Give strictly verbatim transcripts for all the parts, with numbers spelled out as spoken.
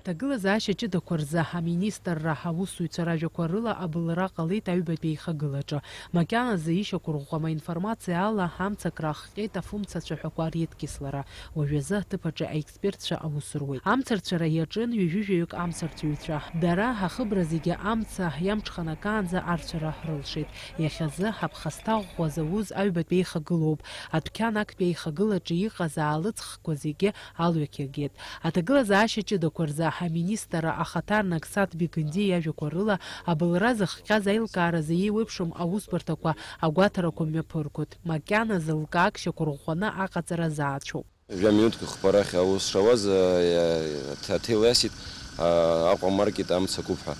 Ҭагылазаашьа ҷыдақәа рзы аминистрра аусзуҩцәа ражәақәа рыла абылра ҟалеит аҩбатәи еихагылаҿы. Макьаназы ишьақәырӷәӷәам аинформациа ала, амцакра ахҟьеит афымца цәаҳәақәа реидкьыслара. Уажәазы аҭыԥ аҿы аекспертцәа аус руеит. Амцарцәара иаҿын ҩажәижәаҩык амцарцәаҩцәа. Дара ахыбра зегьы амца иамҽханакаанӡа арцәара рылшеит. Иахьазы аԥхасҭа ӷәӷәа зауз аҩбатәи еихагылоуп. Адәқьан актәи аихагылаҿы иҟаз аалыҵхқәа зегьы алҩақь иагеит. Аҭагылазаашьа ҷыдақәа рзы аминистр ахаҭарнак Саҭбеи Гынди иажәақәа рыла, абылра зыхҟьаз аилкааразы еиуеиԥшым аусбарҭақәа агәаҭарақәа мҩаԥыргоит. Макьаназы лкаак шьақәырӷәӷәаны аҟаҵара заацәоуп. Жәа минуҭк хԥа рахь аус шауаз, а, иа-, аҭ-, аҭел иасит, а, Аҟәа амаркет амца куп ҳәа.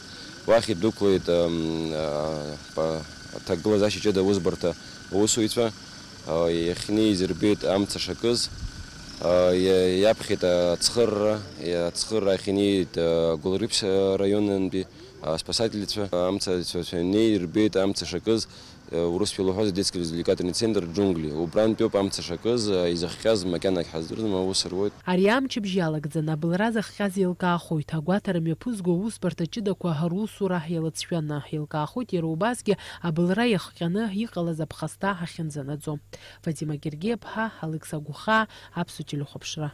Уахь идәықәлеит, ам, а, па-, аҭагылазаашьа ҷыда аусбарҭа аусуҩцәа, а, иахьнеиз ирбеит амца шакыз, а, иа-, иаԥхьеит ацхырра, иа-, ацхырра ахь инеит, а, Гәылрыԥшь, а, раионынтәи, а, спасательцәа, амцацәа ианнеи ирбеит амца шакыз, Урысшәа илҳәоз адетский развлекательный центр Џьунгли. Убрантәи ауп амца шакыз, изыхҟьаз макьанагь ҳаздырӡом, аус руеит. Ари амчыбжь иалагӡаны абылра зыхҟьаз еилкаахоит. Агәаҭара мҩаԥызго аусбарҭа ҷыдақәа русура иалацәажәаны. Еилкаахоит иара убасгьы абылра иахҟьаны иҟалаз аԥхасҭа ахьынӡанаӡо. Фатима Гергиаԥҳа, Алекса Гәыхаа, Аԥсуа телехәаԥшра.